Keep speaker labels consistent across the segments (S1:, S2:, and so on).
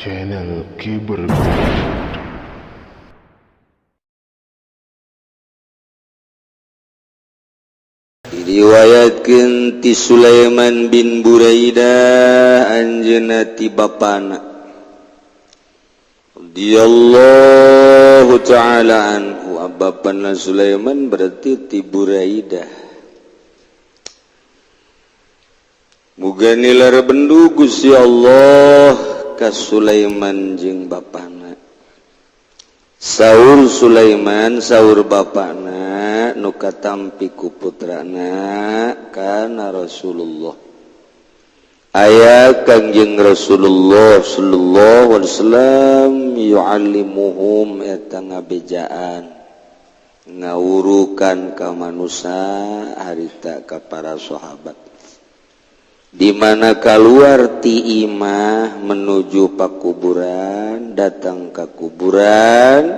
S1: Channel Kiber Gold.
S2: Diriwayatkeun ti Sulaiman bin Buraidah anjeunna ti bapana radhiyallahu taala anhu. Bapana Sulaiman berarti ti Buraidah. Muga nilar bendu Gusti Allah ka Sulaiman jeung bapana. Saur Sulaiman saur bapana nu katampi ku putrana kana Rasulullah. Aya Kangjeng Rasulullah sallallahu alaihi wasallam yu'allimuhum eta ngabejaan ngawurukan ka manusa harita ka para sahabat. Di mana keluar ti imah menuju pakuburan, datang ke kuburan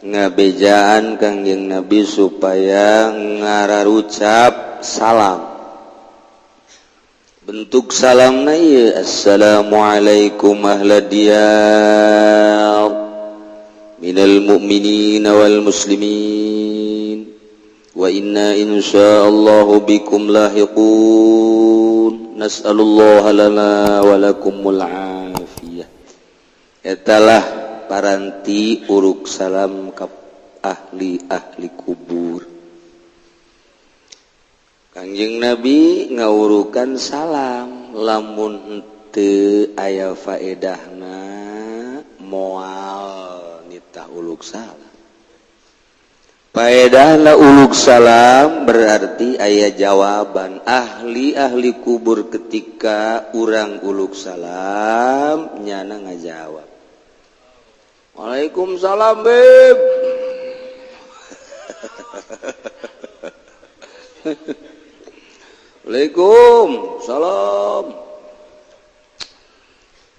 S2: ngabejaan Kangjeng Nabi supaya ngararucap salam. Bentuk salamna ieu assalamualaikum ahla diyar minal mu'minina wal muslimin wa inna insyaallahu bikum lahiqun nas'alullaha lana wa lakumul afiyah. Etalah paranti uruk salam ka ahli-ahli kubur. Kangjeng Nabi ngawurukan salam lamun henteu aya faedahna moal nitah uluk salam. Faedahna uluk salam berarti aya jawaban ahli-ahli kubur ketika urang uluk salam nyana ngajawab waalaikumsalam beb. Waalaikum salam.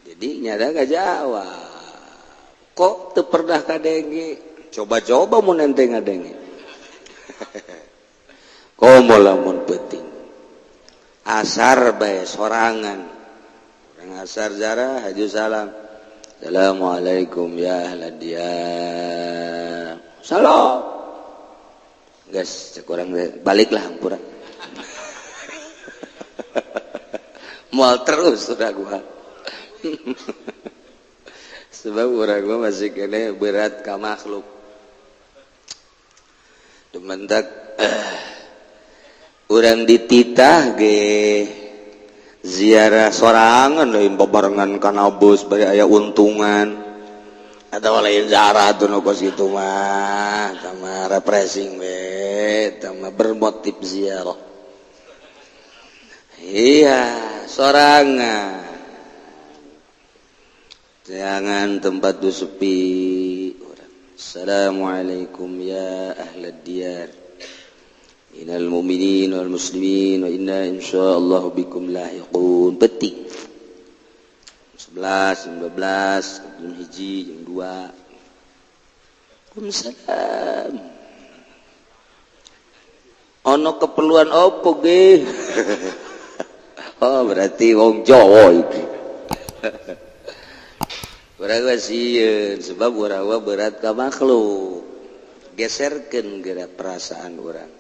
S2: Jadi nyada gak jawab. Kok teu pernah kadenge? Coba-coba mun ente ngadenge. Komo lamun penting. Asar bae sorangan. Urang asar jarah haju salam. Assalamualaikum ya ahla diyar. Salam. Geus cek urang baliklah hampura. Mual terus udah gua. Sebab urang gua masih kene berat ka makhluk. Dumentak urang dititah ge ziarah sorangan lain babarengan kana bus bari aya untungan. Atawa lain ziarah tuh nu kos kitu mah, tama refreshing we, tama bermotif ziarah. Iya, sorangan. Jangan tempat tu sepi. Assalamualaikum ya ahlad diyar. Minal mu'minin wal muslimin wa inna insyaallah bikum lahiqun. Petik. 11, jam 12, jam 1, jam 2. Waalaikumsalam. Ono keperluan opo ge? Oh berarti wong Jawa iki. Urang sieun sebab urang berat ka makhluk. Geserkeun geura perasaan urang.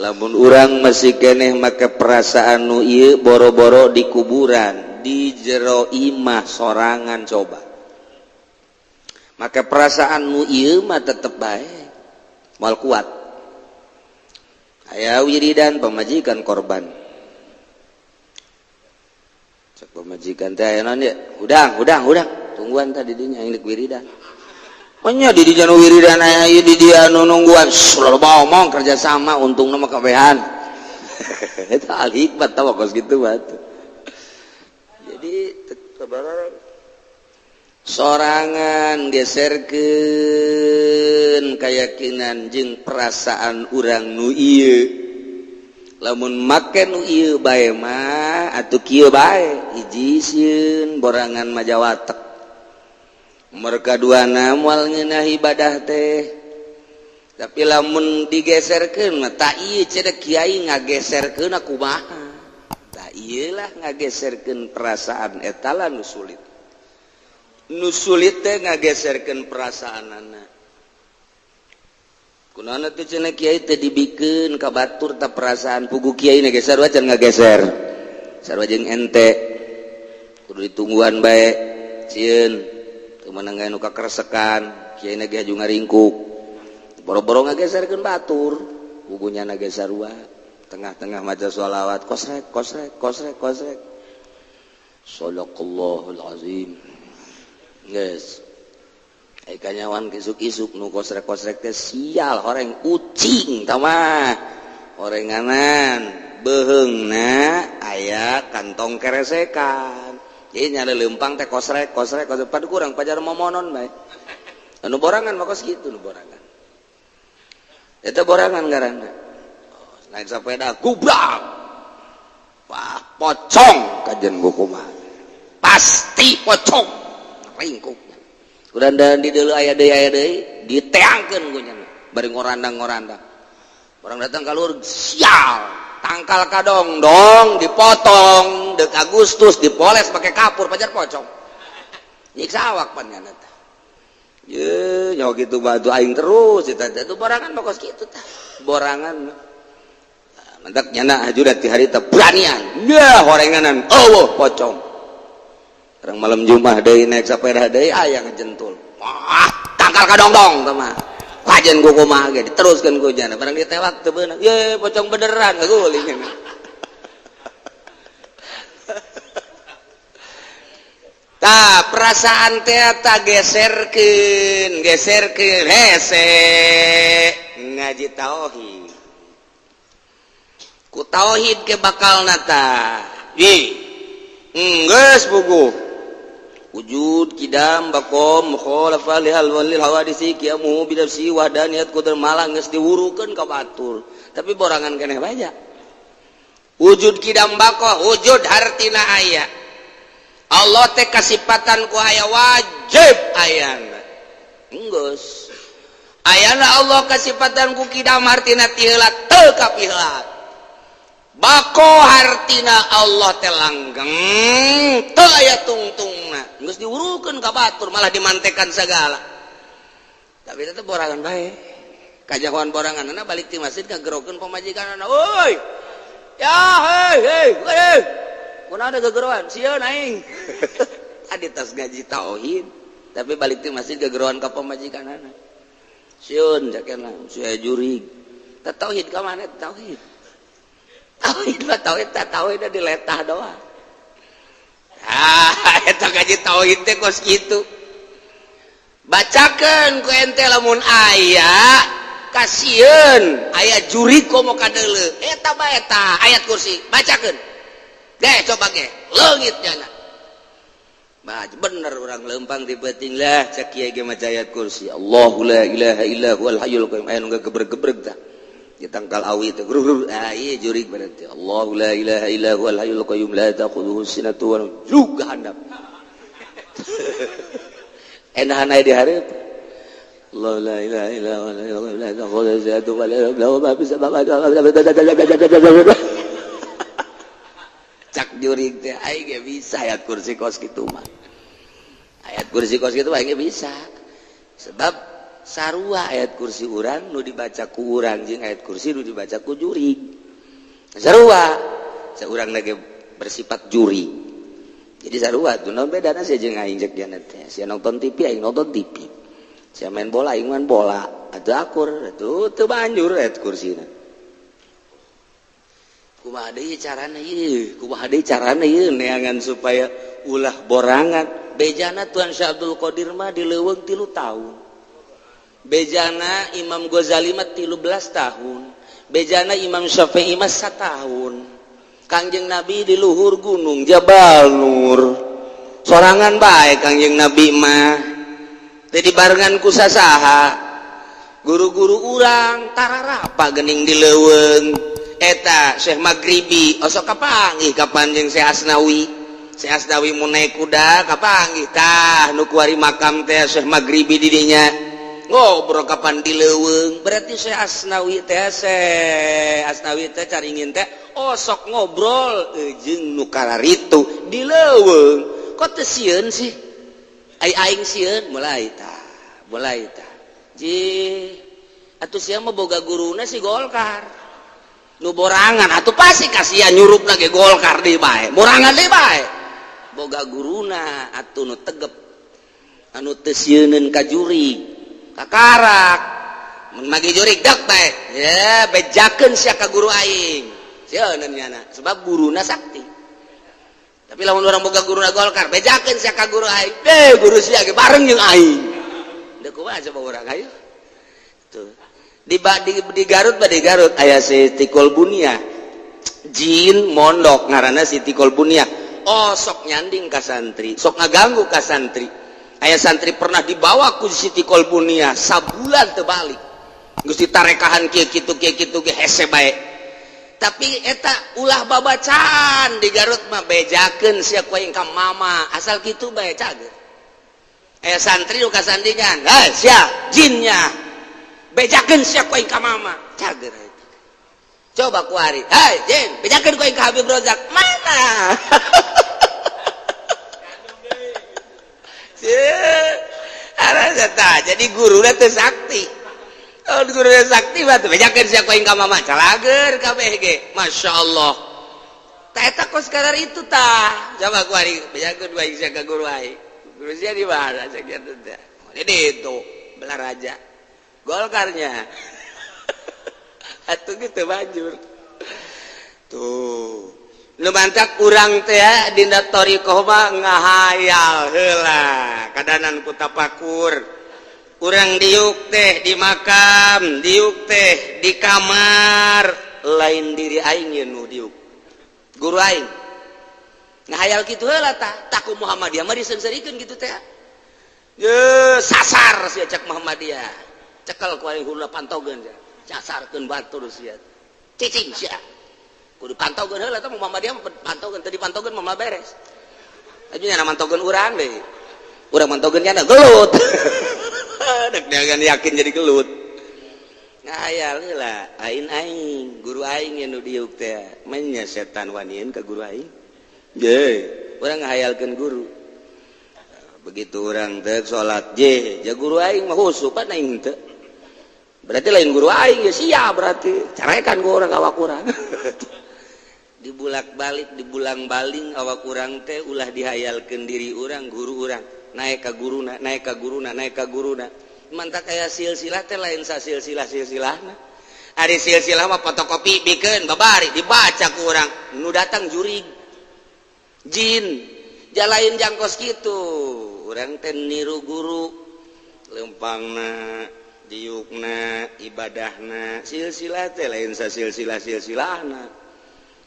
S2: Lamun urang masih keneh make perasaan nu ieu boro-boro di kuburan, di jero imah sorangan coba. Make perasaan nu ieu mah tetep bae. Moal kuat. Aya wiridan pamajikan korban. Cek pamajikan teh aya naon ye? Hudang, hudang, hudang. Tungguan tadi dinya aing deuk wiridan. Nya di dinya nu wiridan aya ieu di dia nu nungguan. Loba omong kerja sama untungna mah kabehan. Eta al hikmat tah kos kitu mah. Jadi sorangan geserkeun kayakinan jeung perasaan urang nu ieu. Lamun make nu ieu bae mah atuh kieu bae hiji sieun borangan majawatek. Mereka duana moal ngeunah ibadah teh. Tapi lamun digeserkeun mah ta ieu cenah kiai ngageserkeun kumaha. Ta Iyalah, ngageserkeun perasaan eta lah nu sulit. Nu sulit teh ngageserkeun perasaanana. Kunaon teh cenah kiai teh dibikeun ka batur ta perasaan? Puguh kiai na ge sarua can ngageser. Sarua jeung ente. Kudu ditungguan bae, sieun teu meunang nu kakeresekan, kiai na ge haju ngaringkuk. Boro-boro ngageserkeun batur, puguh nyana ge sarua. Tengah-tengah maca sholawat, kosrek kosrek kosrek kosrek. Sadaqallahul azim. Geus. Ai kanyawan isuk-isuk nu kosrek-kosrek teh sial, horeng ucing tah mah. Horenganan beheungna aya kantong keresekan. Jadi nyala lempang teh kosrek kosrek kosrek, padu kurang pajar momonon bae. Anu borangan mah kos kitu, nu borangan. Eta borangan ngaranna. Oh, naik sepeda gubrak. Wah, pocong kajen kumaha. Pasti pocong. Ringkuk. Udah dan di dulu aya deui diteangkeun ku nya. Bari ngorandang-ngorandang. Orang datang keluar, sial. Tangkal kadong dong dipotong dek Agustus, dipoles pakai kapur, pajar pocong. Nyiksa awak pan nya teh. Ye, nyawa gitu batu aing terus eta teh borangan mah kos kitu tah. Borangan mah. Mentak nyana haju ti harita beranian. Dah horenganan eueuh pocong. Orang malam Jumat deui naik sepeda deui aya ngejentul. Wah, tangkal kadongdong teh mah. Kajen ku kumaha ge diteruskeun ku jana. Barang ditewak teu beunang. Ye, pocong beneran ngaguling. Tah, perasaan teh ta geserkeun, geserkeun hese ngaji tauhid. Ku tauhid ke bakal nata. Ih, geus puguh. Wujud kidam bakom mukhalafa lihal walil hawadisi qiyamuhu bi nafsi wahdaniyat qudar malah geus diwurukeun ka batur. Tapi borangan keneh bae. Wujud kidam bako, wujud hartina aya. Allah teh kasipatan ku aya, wajib ayana. Enggeus. Ayana Allah kasipatan ku kidam, hartina ti heula teu kapiheula. Bako hartina Allah teh langgeng, teu aya tungtungna. Geus diwurukeun ka batur malah dimantekan segala. Tapi tetep borangan bae. Kajahoan boranganna balik ti masjid ngagerokeun pamajikanna. Woi. Ya hei hei hei. Kunaon ada gegeroan? Sieun aing. Adi tas ngaji tauhid, tapi balik ti masjid gegeroan ka pamajikanna. Sieun jakena, sia jurig. Tah tauhid ka mana tauhid? Tauhid mah tauhid, tah tauhid diletah doang. Ah, eta ngaji tauhid teh kos kitu. Bacakeun ku ente lamun aya kasieun, aya jurig komo kadeuleu. Eta bae eta ayat kursi, bacakeun. Deh coba ge, leungit nyana. Bah, bener orang lempang di peuting lah cek kiai ge maca ayat kursi. Allahu la ilaha illa huwal hayyul qayyum. Aya nu gebreg-gebreg tah. Di tangkal awi teh grur, ah ieu jurig berarti. Allahu la ilaha illa huwal hayyul qayyum la ta'khudhuhu sinatun wa juga handap. Enahan aya di hareup. Allah la ilaha illa huwal hayyul qayyum la ta'khudhuhu sinatun wa la nawm ma fis samawati. Cak jurig teh aing ge bisa ayat kursi kos kitu mah. Ayat kursi kos kitu aing ge bisa. Sebab sarua ayat kursi urang nu dibaca ku urang jeung ayat kursi nu dibaca ku jurig. Sarua. Saurang lagi bersifat jurig. Jadi sarua tuh naon bedana sia jeung aing cek dia teh. Sia nonton TV, aing nonton TV. Sia main bola, aing main bola. Atuh akur, atuh teu banjur ayat kursina. Kumaha deui carana ieu? Kumaha deui carana ieu neangan supaya ulah borangan? Bejana Tuan Syekh Abdul Qadir mah di leuweung 3 tahun. Bejana Imam Ghazali mah 13 tahun. Bejana Imam Syafi'i mah 1 tahun. Kangjeng Nabi di luhur gunung Jabal Nur. Sorangan bae Kangjeng Nabi mah. Teu dibarengan ku sasaha. Guru-guru urang tararapa geuning di leuweung. Eta Syekh Maghribi osok kapanggih kapan jeung Syekh Asnawi. Syekh Asnawi mun naik kuda kapanggih tah nu kuari makam teh Syekh Maghribi di dinya. Ngobrol kapan di leuweung. Berarti Syekh Asnawi teh, Syekh Asnawi teh Caringin teh, oh, sok ngobrol jeung nu kararitu di leuweung. Kok teu sieun sih? Ai aing sieun. Mulai tah, mulai tah. Ji, atuh sia mah boga guruna si Golkar nu borangan, atuh pasti kasihan nyurupna ge Golkar deui bae, borangan deui bae. Boga guruna atuh nu tegep, anu teu sieuneun ka jurig, kakarak mun magi jurig dek bae ya, bejakeun sia ka guru aing, sieuneun nyana sebab guruna sakti. Tapi lamun urang boga guruna Golkar, bejakeun sia ka guru aing deh, guru sia ge bareng jeung aing. Deuk kumaha coba urang? Ayo tuh di Garut, di Garut aya Siti Kolbunia, jin mondok ngaranna Siti Kolbunia. Oh, sok nyanding ka santri, sok ngaganggu ka santri. Aya santri pernah dibawa ku Siti Kolbunia, sabulan teu balik. Geus ditarekahan kieu kitu kieu kitu ge hese bae. Tapi eta ulah babacaan di Garut mah, bejakeun sia ku aing ka mama, asal kitu bae cager. Aya santri nu kasandingan, "Hei sia jinnya, bejakeun sia ku aing ka mama," cager. Coba kuari, "Hei jin, bejakeun ku aing ka Habib Rozak." Mana? Jadi guru teh sakti. Oh, guru sakti mah teh bejakeun sia ku aing ka mama, calager kabeh ge. Masya Allah. Tah, eta kos kadar itu tah. Coba kuari, bejakeun ku aing sia ka guru aing. Guru sia di mana sakitu teh? Jadi itu Balaraja. Golkarnya. Atuh gitu banjur. Tuh. Nu mantak urang teh dina thoriqoh mah ngahayal heula kadanan ku tapakur. Urang diuk teh di makam, diuk teh di kamar, lain diri aing ye nu diuk. Guru aing. Ngahayal kitu heula tah, tah ku Muhammadiyah mah diseungseurikeun kitu teh. Ye, sasar sia cek Muhammadiyah. Cekel ku aing hula pantogeun sia. Casarkeun batur sia. Cicing sia. Kudu pantaukeun heula tah Muhammadiyah mah, pantaukeun, teu dipantaukeun mah beres. Aja nya mantaukeun urang deui. Urang mantaukeun nya gelut. Dek jangan yakin jadi gelut. Ngahayal heula, aing aing, guru aing nu diuk teh. Manya setan wanian ka guru aing. Je, urang ngahayalkeun guru. Begitu urang teh salat je, ja guru aing mah khusyuk pan aing teu. Berarti lain guru aing ya sia berarti. Carekan ku urang awak urang. Dibulak-balik, dibulang-baling awak urang teh, ulah dihayalkeun diri urang, guru urang. Naik ka guruna, naik ka guruna, naik ka guruna. Mantak aya silsilah teh lain sa silsilah silsilahna. Ari silsilah mah fotokopi bikeun babari dibaca ku urang. Nu datang jurig. Jin jalain jangkos kitu. Urang teh niru guru lempangna, diukna, ibadahna. Silsilah teh lain sa silsilah silsilahna.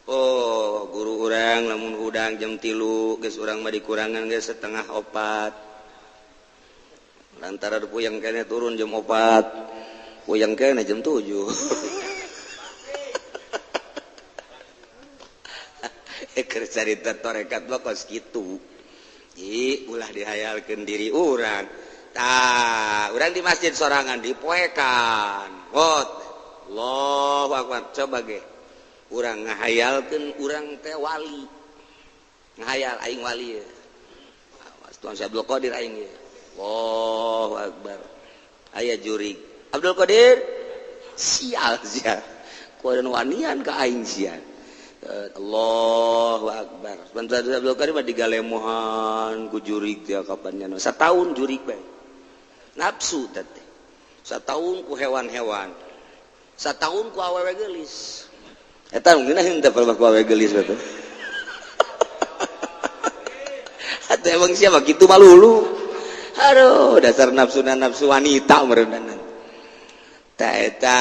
S2: Oh, guru urang lamun hudang jam 3 geus, urang mah dikurangan geus 3.30 lantaran puyeng kene turun jam 4, puyeng kene jam 7. Keur carita torekat mah kos kitu. Ih, ulah dihayalkeun diri urang. Tah, urang di masjid sorangan dipoekan. Wot. Allahu akbar. Coba ge. Urang ngahayalkeun urang teh wali. Ngahayal aing wali ye. Tuan Syekh Abdul Qadir aing ye. Allahu akbar. Aya jurig. Abdul Qadir sial sia. Kuadan wanian ka aing sia. Allahu akbar. Bantu Abdul Qadir mah digalemohan ku jurig dia kapan nya. Satahun jurig bae. Nafsu teh. Satahun ku hewan-hewan. Satahun ku awewe geulis. Eta ngeunah henteu ku awewe geulis teh. Atuh emang siapa kitu malulu. Aduh, dasar nafsu nafsu wanita meureunan. Ta eta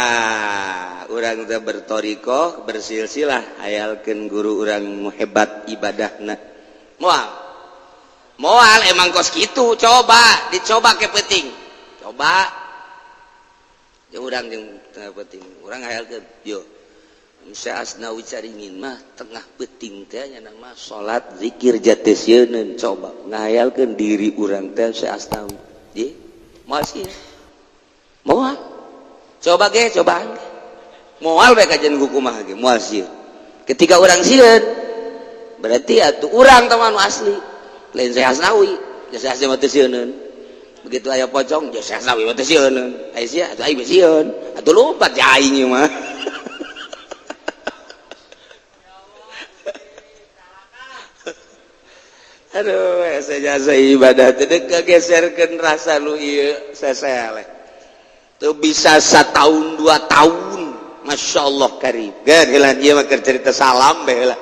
S2: urang teh bertorikoh, bersilsilah, hayalkeun guru urang hebat ibadahna. Moal. Moal emang kos kitu, coba dicoba ke penting. Coba. Jeung urang jeung tengah penting. Urang hayalkeun, yo. Syekh Asnawi Caringin mah tengah peuting teh nya mah salat zikir jati sieuneun, coba ngahayalkeun diri urang teh Syekh Asnawi. Ye, masih. Moal. Coba ge, cobaan ge. Moal bae kajian kumaha ge, moal sieun. Ketika urang sieun, berarti atuh urang teman asli. Lain saya Hasnawi, ya saya Hasnawi mah teu sieuneun. Begitu aya pocong, ya saya Hasnawi mah teu sieuneun. Aya sia, atuh aing sieun. Atuh lompat ja aing ieu mah. Aduh, saya jasa ibadah teh geserkeun rasa nu ieu seseleh. Tuh bisa setahun 2 tahun, masya Allah karib. Kan heula ieu mah keur cerita salam bae heula.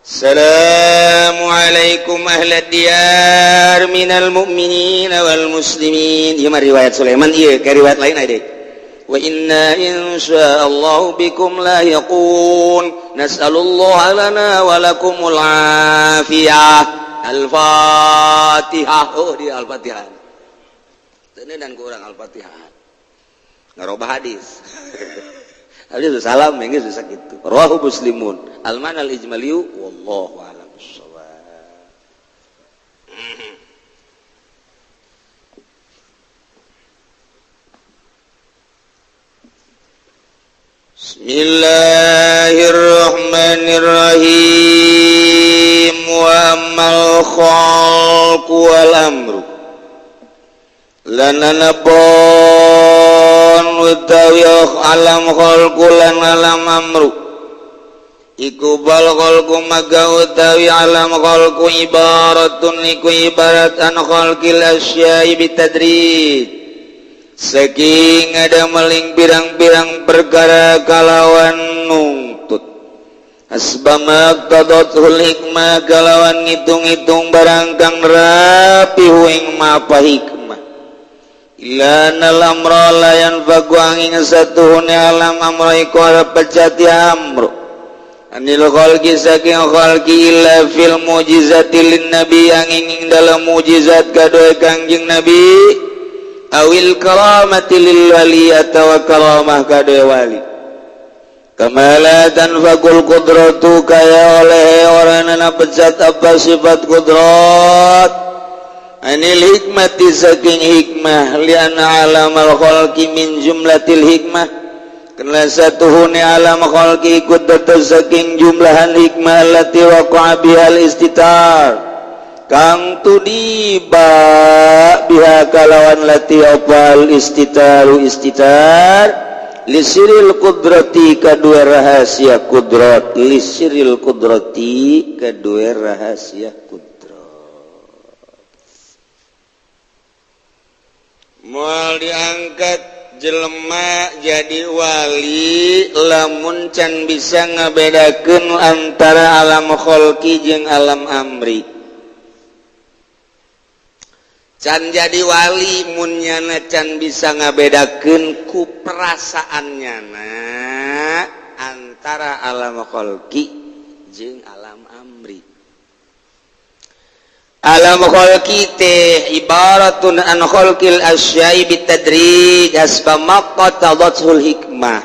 S2: Assalamualaikum ahlad diyar minal mu'minin wal muslimin. Ieu mah riwayat Sulaiman ieu, ka riwayat lain aya deui. Wa inna insyaallah bikum lahiqun. Nas'alullah lana wa lakumul afiyah. Al-Fatihah. Oh, di Al-Fatihah. Teu ku urang Al-Fatihah. Ngarobah hadis. Hadis salam geus bisa kitu. Rawahu Muslimun. Al-mana al-ijmaliyu wallahu a'lam bissawab. Bismillahirrahmanirrahim. Wa ammal khalqu wal amru lana nabon utawi alam khalqu lan alam amru iku bal khalqu maga utawi alam khalqu ibaratun iku ibarat an khalqil asya'i bitadrij saking ada meling pirang-pirang perkara kalawan nungtut asbama qadatul hikmah kalawan ngitung-ngitung barang kang rapi ing mapa hikmah ila nal amra la yanfaku angin satuhune alam amra iku pecati amru anil khalqi saking khalqi illa fil mujizati lin nabi angin ing dalam mujizat kadoe Kangjeng Nabi awil karamati lil wali atawa karamah kadoe wali kamala tanfakul qudratu kaya oleh oranana pecat apa sifat kudrat anil hikmati saking hikmah lianna alamal khalqi min jumlatil hikmah karena satuhune alam khalqi ikut dados saking jumlahan hikmah allati waqa'a bihal istitar kang tudiba biha kalawan lati opal istitaru istitar lisiril qudrati kadua rahasia kudrat lisiril qudrati kadua rahasia kudrat. Moal diangkat jelema jadi wali lamun can bisa ngabedakeun antara alam kholqi jeung alam amri. Can jadi wali mun nyana can bisa ngabedakeun ku perasaan nyana antara alam kholqi jeung alam amri. Alam khalqi teh ibaratun an khalqil asya'i bitadrij hasba maqtadatul hikmah.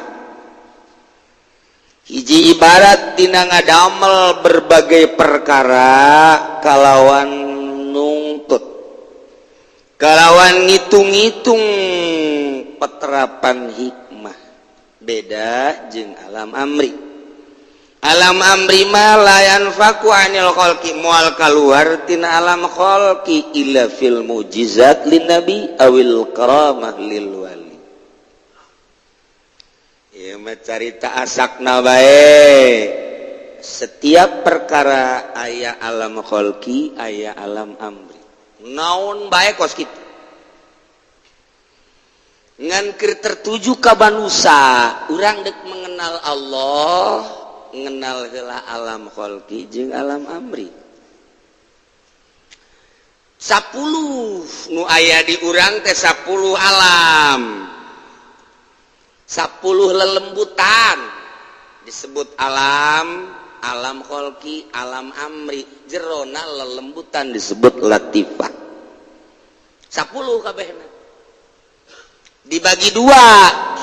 S2: Hiji ibarat dina ngadamel berbagai perkara kalawan nungtut, kalawan ngitung-ngitung peterapan hikmah. Beda jeung alam amri. Alam amri ma la yanfaku anil khalqi moal kaluar tina alam khalqi illa fil mujizat lin nabi awil karamah lil wali. Ieu mah carita asakna bae. Setiap perkara aya alam khalqi, aya alam amri. Naon bae kos kitu. Ngan keur tertuju ka manusa, urang deuk mengenal Allah, ngenal heula alam khalqi jeung alam amri. 10 nu aya di urang teh 10 alam. 10 lelembutan disebut alam, alam khalqi, alam amri. Jerona lelembutan disebut latifah. 10 kabehna. Dibagi dua,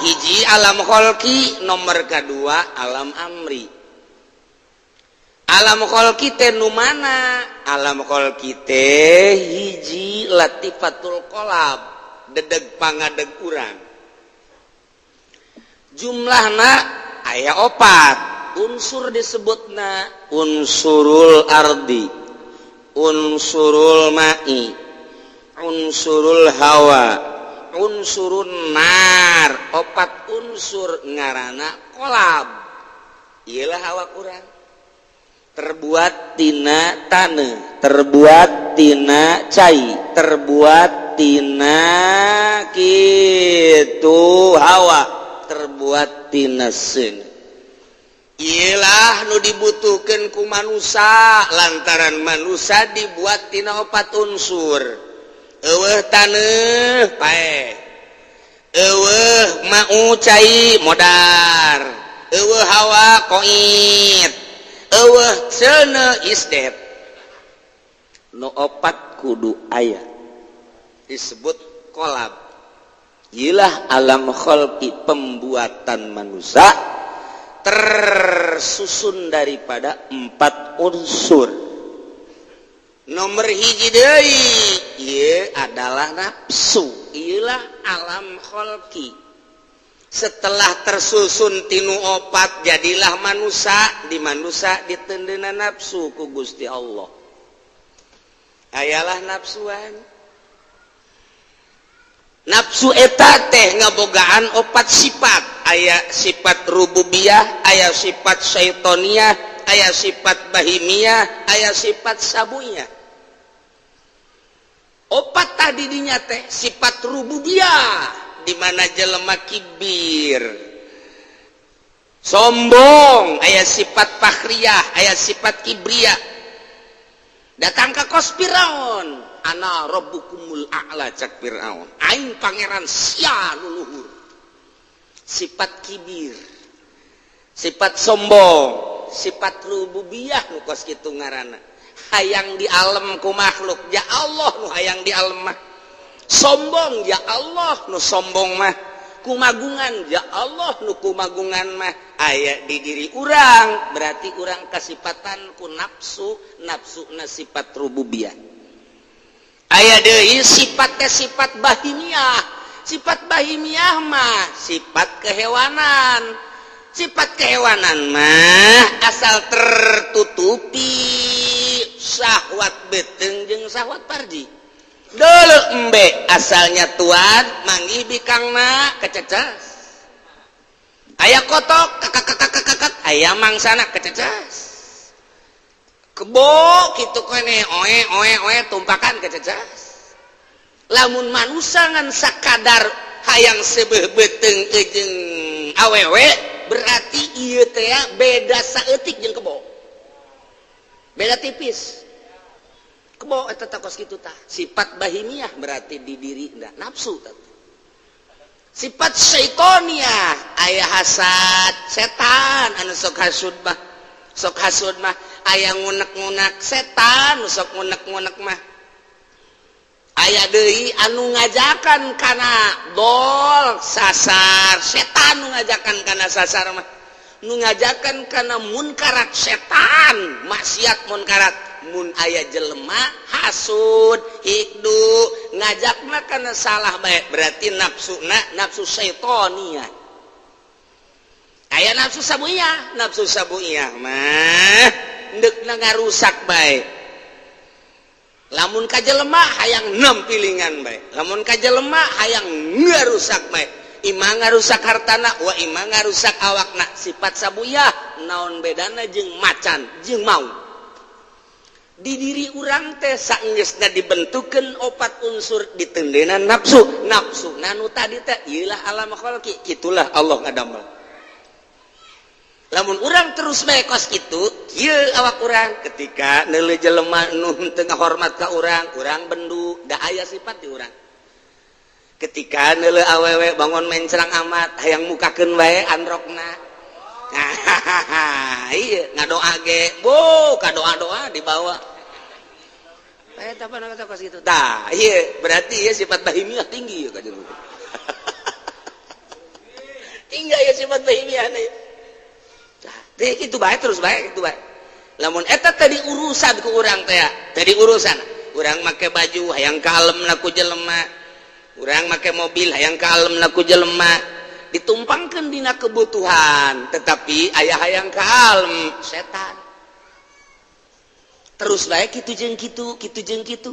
S2: hiji alam khalqi, nomor kedua alam amri. Alam khalqi teh nu mana? Alam khalqi teh hiji latifatul qalab, dedeg pangadeg urang. Jumlahna aya opat unsur, disebutna unsurul ardi, unsurul ma'i, unsurul hawa, unsurun nar. Opat unsur ngarana kolab. Iyalah awak urang terbuat tina tanah, terbuat tina cai, terbuat tina kitu hawa, terbuat tina seuneu. Iyalah nu dibutuhkan ku manusia, lantaran manusia dibuat tina opat unsur. Euweuh taneuh, paeh. Euweuh mau cai, modar. Euweuh hawa, koit. Euweuh seuneu, isdet. Nu opat kudu aya, disebut kolab. Iyalah alam kholqi, pembuatan manusia tersusun daripada empat unsur. Nomor hiji deui, ieu adalah nafsu. Iyalah alam kholqi. Setelah tersusun tinu opat, jadilah manusia. Di manusia diteundeuna nafsu ku Gusti Allah. Ayalah nafsuan. Nafsu eta teh ngabogaan opat sifat. Aya sifat rububiyah, aya sifat syaitoniah, aya sifat bahimiyah, aya sifat sabuiyah. Opat tadi dinya teh sifat rububiyah, di mana jelema kibir, sombong, aya sifat fakhriyah, aya sifat kibriyah. Datang ke kos Firaun, "Ana rabbukumul a'la," cak Firaun, "aing pangeran sia luluhur." Sifat kibir, sifat sombong, sifat rububiyah nu kos kitu ngaranna. Hayang di alam ku makhluk, ya Allah nu hayang di alam mah. Sombong, ya Allah nu sombong mah. Kumagungan, ya Allah nu kumagungan mah. Aya di diri urang, berarti urang kasipatan ku nafsu, nafsu na sifat rububiyah. Aya deui sifatnya sifat bahimiyah. Sifat bahimiyah mah sifat kehewanan. Sifat kehewanan mah asal tertutupi syahwat beteng jeung syahwat parji. Dulu embe asalnya tuan manggih bikangna, kececas. Aya kotok kakak kakak, aya mangsana, kececas. Kebo gitu kene, oe oe oe, tumpakan, kececas. Lamun manusia ngan sakadar hayang seubeuh beteng jeung awewe, berarti ieu teh beda saeutik jeung kebo, beda tipis. Kebo eta teh kos kitu tah. Sifat bahimiah berarti di diri ndak nafsu tah. Sifat syaitoniah, aya hasad setan anu sok hasud mah. Sok hasud mah aya ngunek-ngunek setan nu sok ngunek-ngunek mah. Aya deui anu ngajakan kana dol sasar, setan nu ngajakan kana sasar mah. Nu ngajakan kana munkarat setan, maksiat munkarat. Mun aya jelema hasud, hikdu, ngajakna kana salah bae, berarti nafsuna nafsu syaitoniah. Aya nafsu sabuiyah. Nafsu sabuiyah mah ndekna ngarusak bae. Lamun ka jelema hayang nempilingan bae, lamun ka jelema hayang ngarusak bae, ima ngarusak hartana wa ima ngarusak awakna. Sifat sabuiyah naon bedana jeung macan jeung maung? Di diri urang teh saenggeusna dibentukeun opat unsur, diteundeuna nafsu. Nafsu nanu tadi teh ieulah alam khalqi. Kitulah Allah ngadamel. Lamun urang terus bae kos kitu, kieu awak urang. Ketika neuleuh jelema nu teu ngahormat ka urang, urang bendu, da aya sifat di urang. Ketika neuleuh awewe bangun mencrang amat, hayang mukakeun wae androkna. Iya, ngadoa ge bu kadoa-doa dibawa. Eh, apa kata kos gitu tah. Iya, berarti ya sifat bahimiah tinggi ya, kajian tinggi ya sifat bahimiah nih. Tah, itu baik, terus baik, itu baik. Lamun eta tadi urusan ku urang teh, tadi urusan urang make baju hayang kalem ku jelema, urang make mobil hayang kalem ku jelema. Ditumpangkeun dina kebutuhan, tetapi aya hayang ka alam setan. Terus bae kitu jeung kitu, kitu jeung kitu.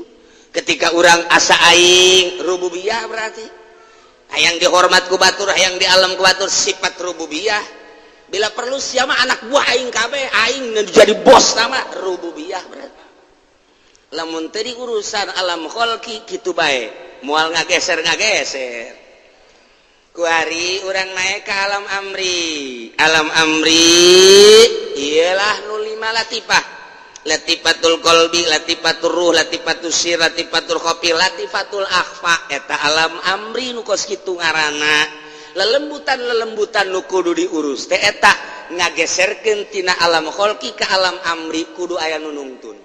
S2: Ketika urang asa aing rububiyah, berarti hayang dihormat ku batur, hayang di alam ku batur, sifat rububiyah. Bila perlu siapa anak buah aing kabeh, aing jadi bos, nama rububiyah. Berarti lamun tadi urusan alam kholki kitu bae, moal ngageser ngageser. Kuari urang naik ke alam amri. Alam amri ialah nu lima latifah: latifatul kolbi, latifatul ruh, latifatul sir, latifatul khofi, latifatul akhfa. Eta alam amri nu kos kitu ngaranna lelembutan. Lelembutan nu kudu diurus teh eta ngageserkeun tina alam kholki ke alam amri. Kudu aya nu nungtun.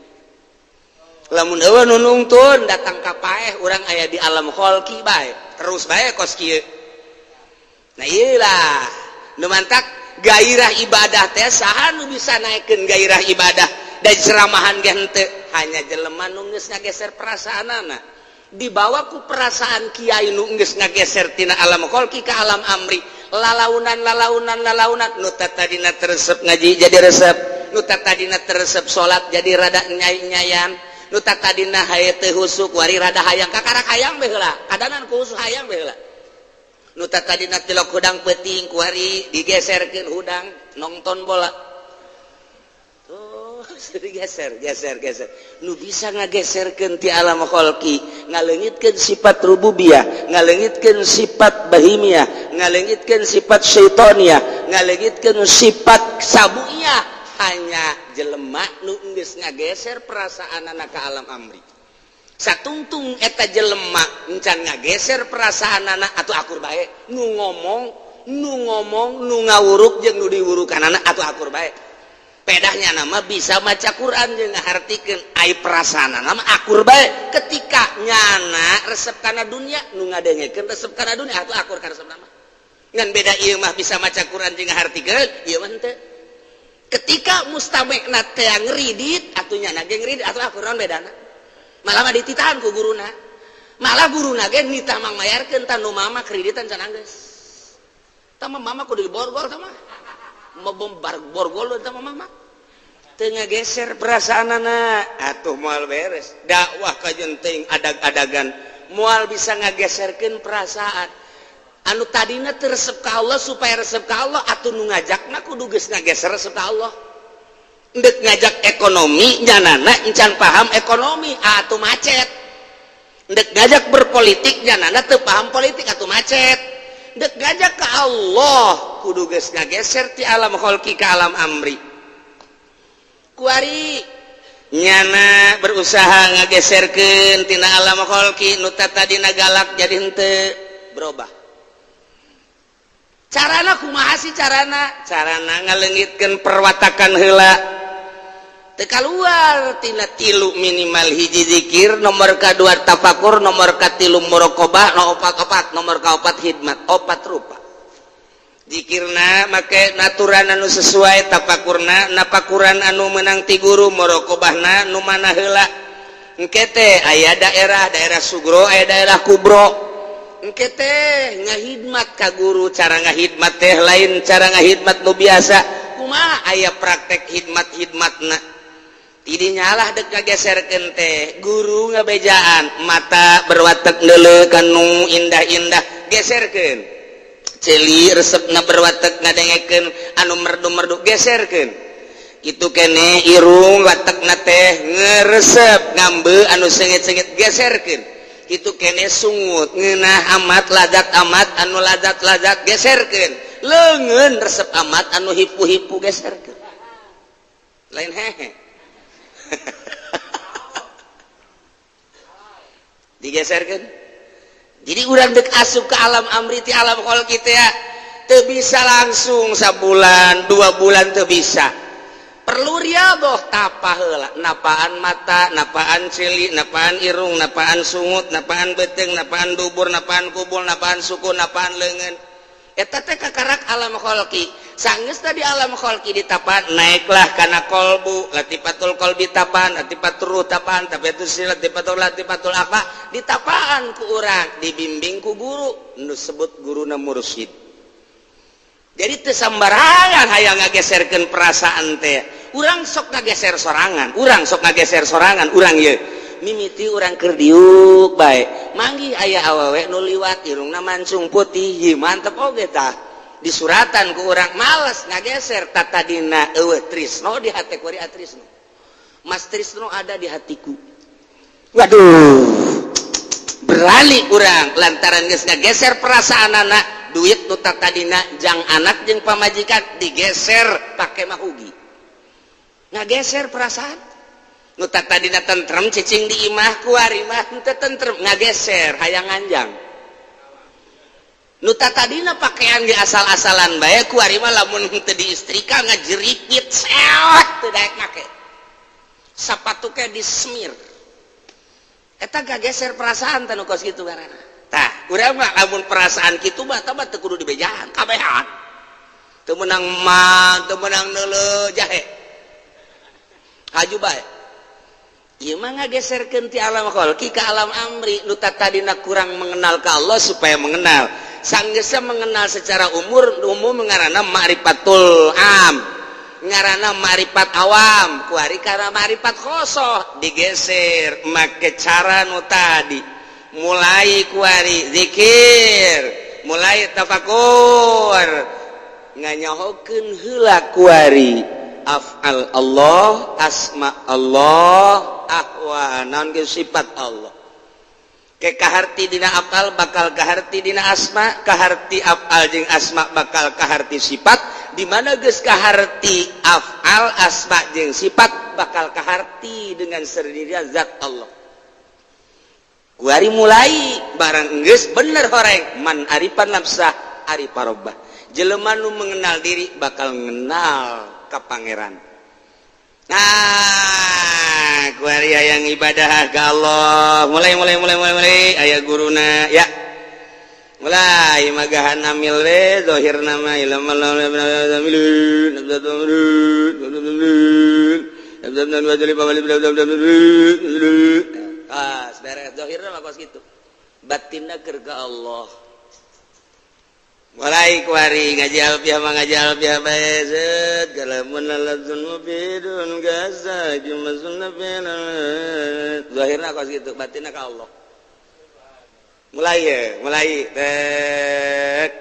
S2: Lamun euweuh nu nungtun, datang ka paeh urang aya di alam kholki bae, terus bae kos kieu. Nah, iyalah nu mantak gairah ibadah teh. Saha nu bisa naikkeun gairah ibadah dan ceramahan ge henteu? Hanya jelema nu geus ngageser perasaanana, dibawa ku perasaan kiai nu geus ngageser tina alam kholki ka alam amri. Lalaunan, lalaunan, lalaunan, nu tadina teu resep ngaji jadi resep, nu tadina teu resep salat jadi rada nyai-nyayan, nu tadina haye teu husuk wari rada hayang, kakarak hayang bae heula, kadanan ku husuk hayang bae heula. Nu tadina tilok hudang peuting, kuari digeserkeun hudang nonton bola tuh, digeser, geser, geser. Nu bisa ngageserkeun ti alam kholki, ngaleungitkeun sifat rububiyah, ngaleungitkeun sifat bahimiyah, ngaleungitkeun sifat syaitoniyah, ngaleungitkeun sifat sabuiyah, hanya jelema nu geus ngageser perasaanana ka alam amri. Satungtung eta jelema encan ngageser perasaanana, atau akur bae. Nu ngomong, nu ngomong, nu ngawuruk jeung nu diwurukanana atau akur bae. Pedahnya nama bisa maca Quran jeung ngahartikeun, ai perasaanana mah akur bae. Ketika nyana resep kana dunia, nu ngadengekeun resep kana dunia, atuh akur kana resep nama. Ngan beda ieu mah bisa maca Quran jeung ngahartikeun, ieu mah henteu. Ketika mustamekna teh ngeridit atuh nyana ge ngeridit, atuh akur. Naon bedana? Malah mah dititahan ku guruna, malah guruna ge nitah mang mayarkeun. Tah, nu mama kreditan can geus tah mah, mama kudu diborgol. Tah mah mau borgol, tah mah mama teu ngageser perasaanana, atuh moal beres. Dakwah kajenting adag-adagan moal bisa ngageserkeun perasaan anu tadina teu resep ka Allah supaya resep ka Allah. Atuh nu ngajakna kudu geus ngageser resep ka Allah. Ndek ngajak ekonomi, nyanana encan paham ekonomi, atau macet. Ndek ngajak berpolitik, nyanana teu paham politik, atau macet. Ndek ngajak ke Allah, kudu geus ngageser ti alam kholki ke alam amri. Kuari nyana berusaha ngageserkeun tina alam kholki, nu tadina galak jadi henteu, berubah. Carana kumaha sih carana? Carana ngaleungitkeun perwatakan heula. Teu kaluar tina tilu, minimal hiji zikir, nomor kadua tafakur, nomor katilu muraqabah, nomor opat opat, nomor kaopat khidmat. Opat rupa. Zikirna make naturan anu sesuai, tafakurna napakuran anu menang ti guru, muraqabahna nu mana heula. Engke teh aya daerah daerah sugro, aya daerah kubro. Engke teh ngahidmat ka guru. Cara ngahidmat teh lain cara ngahidmat nu biasa. Kumaha? Aya praktek hidmat-hidmatna. Tidinya lah dek ngageserkeun teh, guru ngabejaan, mata berwatek neuleuh kanu indah-indah, geserkeun. Ceuli resepna berwatek ngadengekeun anu merdu-merdu, geserkeun. Itu kene irung watekna teh ngeresep ngambe anu sengit-sengit, geserkeun. Itu kene sungut ngeunah amat ladat amat anu ladat-ladat, geserkeun. Leungeun resep amat anu hipu-hipu, geserkeun. Lain hehe digeserkan. Jadi urang dek asup ke alam amri ti alam kholqi teh ya teu bisa langsung sabulan 2 bulan, teu bisa. Perlu riadoh, tapa heula, napaan mata, napaan ceuli, napaan irung, napaan sungut, napaan beuteung, napaan dubur, napaan kubul, napaan suku, napaan leungeun. Eta teh kakarak alam kholqi. Sanggeus tadi alam kholqi ditapan, naiklah kana kolbu. Latifatul kolbi tapan, latifatul ruh tapan, tapi itu latifatul, latifatul apa ditapaan ku urang, dibimbing ku guru nu sebut guruna mursyid. Jadi teu sambarangan hayang ngageserkeun perasaan teh. Urang sok ngageser sorangan, urang sok ngageser sorangan, urang ieu mimiti urang keur diuk bae, manggih aya awewe nu liwat, irungna mancung putih. Ieu mantep oge tah, disuratan ku urang, males ngageser. Tatadina eueuh trisno di hate, kuari trisno. Mas Trisno ada di hatiku. Waduh, berani urang lantaran geus ngageser perasaan anak. Duit nu tadina jang anak jeung pamajikan digeser pake mahugi, ngageser perasaan. Nu tadina tentrem cicing di imah, kuari mah henteu tentrem, ngageser hayang nganjang. Nu tadina pakaian ge asal-asalan bae, kuari mah lamun henteu diistrika ngajeripit sewot, teu daek make. Sapatu ke disemir. Eta gageser perasaan teh nu kos kitu ngaranna. Tah, urang mah lamun perasaan kitu mah tah mah teu kudu dibejaan kabehan. Teu meunang mah, teu meunang neuleuh jahe, haju bae. Ieu mah ngageserkeun ti alam kholqi ka alam amri. Nu tadina kurang mengenal ka Allah supaya mengenal. Sanggeusna mengenal secara umur umum, ngaranna ma'rifatul am, ngaranna ma'rifat awam, kuari karena ma'rifat khosoh digeser make cara nu tadi. Mulai kuari zikir, mulai tafakur, nganyahokeun heula kuari af'al Allah, asma Allah, ahwa naon ge, sifat Allah. Ke kaharti dina af'al bakal kaharti dina asma, kaharti af'al jeung asma bakal kaharti sifat. Di mana geus kaharti af'al, asma jeung sifat, bakal kaharti dengan sendirinya zat Allah. Kuari mulai barang geus bener horeng, man arifa nafsah arifa robbah. Jelema nu mengenal diri bakal mengenal ka Pangeran. Nah, kuari yang ibadah ke Allah mulai mulai mulai mulai mulai aya guruna ya, mulai magahan amil we. Zahir nama ilmu. Ah, beres zahirna mah kos kitu, batinna keur ka Allah. Mulai kuari ngaji alfiah mah ngaji alfiah bae, zeut kalamun ladzun mufidun gaza jumasun. Zahirna kos kitu, batinna ka Allah. Mulai ya, mulai tek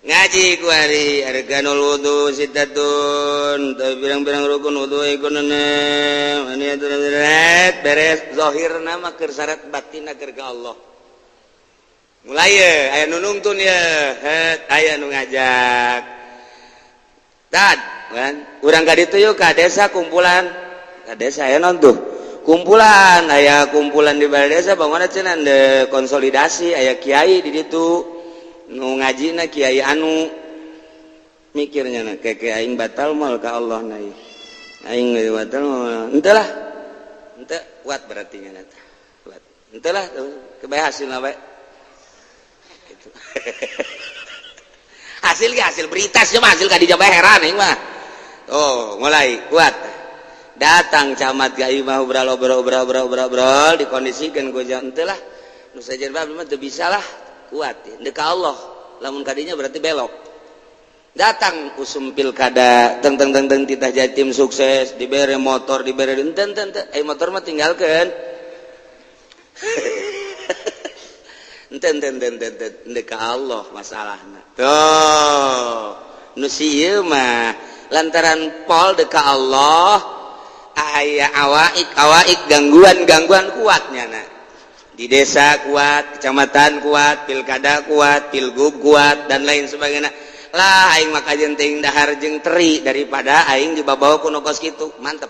S2: ngaji kuari arkanul wudu sittatun, pirang-pirang rukun wudu iku beres. Zahirna mah keur syarat, batinna keur ka Allah. Mulai ya, aya nu nungtun ya, aya nu ngajak tad kan urang ka ditu yuk, ka desa, kumpulan ka desa. Aya non tuh kumpulan, aya kumpulan di balai desa bangun cenah de konsolidasi. Aya kiai di ditu nu ngajina kiai anu mikirnya na kayak aing batal mal ka Allah na, aing batal mal henteu lah, henteu kuat berarti nya, kuat henteu lah, kebae hasilna bae gitu. Hasil ge hasil berita sih mah, hasil ka dieu bae heran aing mah. Oh, mulai kuat datang camat ka imah, obrol obrol obrol obrol obrol obrol, dikondisikan ku henteu lah, nu sajen mah teu bisa lah. Kuat ya ka Allah, lamun kadinya berarti belok. Datang usum pilkada, teng teng teng teng, titah jadi tim sukses, dibere motor, dibere enten enten. Eh, motor mah tinggalkan, enten enten enten enten ka Allah masalahna. Tuh nu ieu mah lantaran pol deka Allah, aya awaik awaik, gangguan gangguan kuatnya. Nah, di desa kuat, kecamatan kuat, pilkada kuat, pilgub kuat, dan lain sebagainya lah. Aing maka jenting dahar jeung teri daripada aing dibawa ku nu kos kitu. Mantep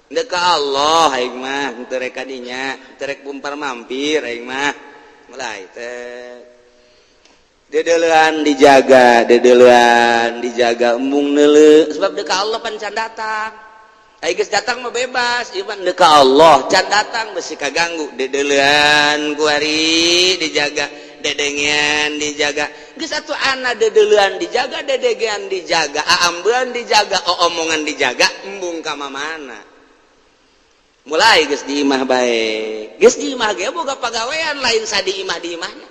S2: deka Allah aing mah, henteu rek kadinya, henteu rek bumpar mampir aing mah. Mulai teh dedelean dijaga, dedelean dijaga, embung neuleuh, sebab deka Allah pan can datang. Ai geus datang mah bebas. Ieu mah deka Allah can datang, besi kaganggu. Dedelean kuari dijaga, dedengean dijaga. Geus atuh ana dedelean dijaga, dedengean dijaga, aambean dijaga, omongan dijaga, embung ka mamana. Mulai geus di imah bae, geus di imah ge boga pagawean lain sadi imah, di imahna.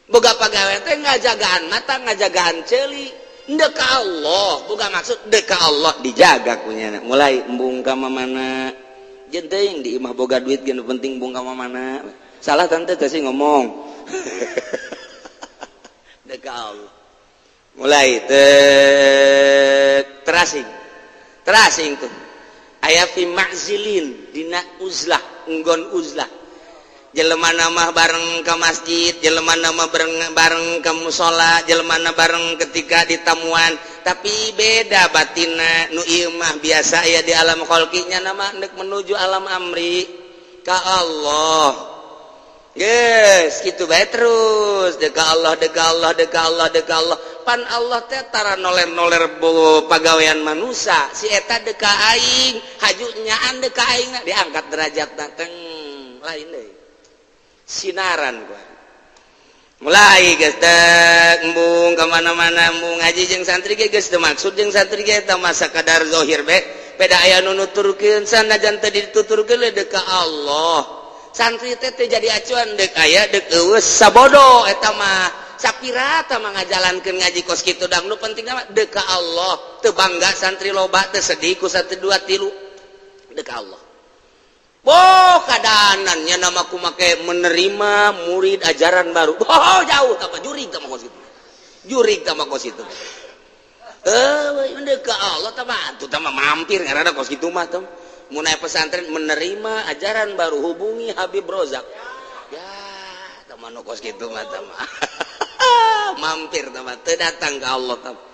S2: Boga pagawe teh ngajagaan mata, ngajagaan ceuli. Dek ka Allah, boga maksud dek ka Allah, dijaga kunyana. Mulai embung ka mana jeung teuing di imah boga duit ge, nu penting embung ka mana. Salah tante teh sih ngomong. Dek ka Allah. Mulai te terasing. Terasing tuh. Aya fi ma'zilin, dina uzlah, enggon uzlah. Jelema nama bareng ke masjid, jelema nama bareng bareng ke musola, jelema bareng ketika ditamuan, tapi beda batina. Nu ieu mah biasa ya di alam kholqinya, nama hendak menuju alam amri ka Allah. Yes, gitu bae terus dek Allah, dek Allah, dek Allah, dek Allah. Pan Allah teh tara noler-noler pagawean manusia. Si eta dek aing, haju nyaan dek aing, diangkat derajat teng lain deui sinaran gua. Mulai geus teh embung ka mana-mana, embung ngaji jeung santri ge geus teu maksud jeung santri ge, eta masa kadar zahir be. Beda aya nu nuturkeun, sanajan teu dituturkeun deuk ka Allah. Santri teh teu jadi acuan, deuk aya deuk eueuh, sabodo eta mah. Sapirata mah ngajalankeun ngaji kos kitu dang, nu penting mah deuk ka Allah. Teu bangga santri loba, teu sedih ku santri dua tilu, deuk ka Allah. Boh, kadanannya nama ku make menerima murid ajaran baru. Oh, jauh tambah jurig tambah kos itu. Jurig tambah kos itu. Eh, udah ke Allah tambah tuh tambah mampir karena kos gitu mah tuh. Mun aya pesantren menerima ajaran baru, hubungi Habib Rozak. Ya, teman kos gitu mah tambah. Mampir tambah teu datang ke Allah tambah.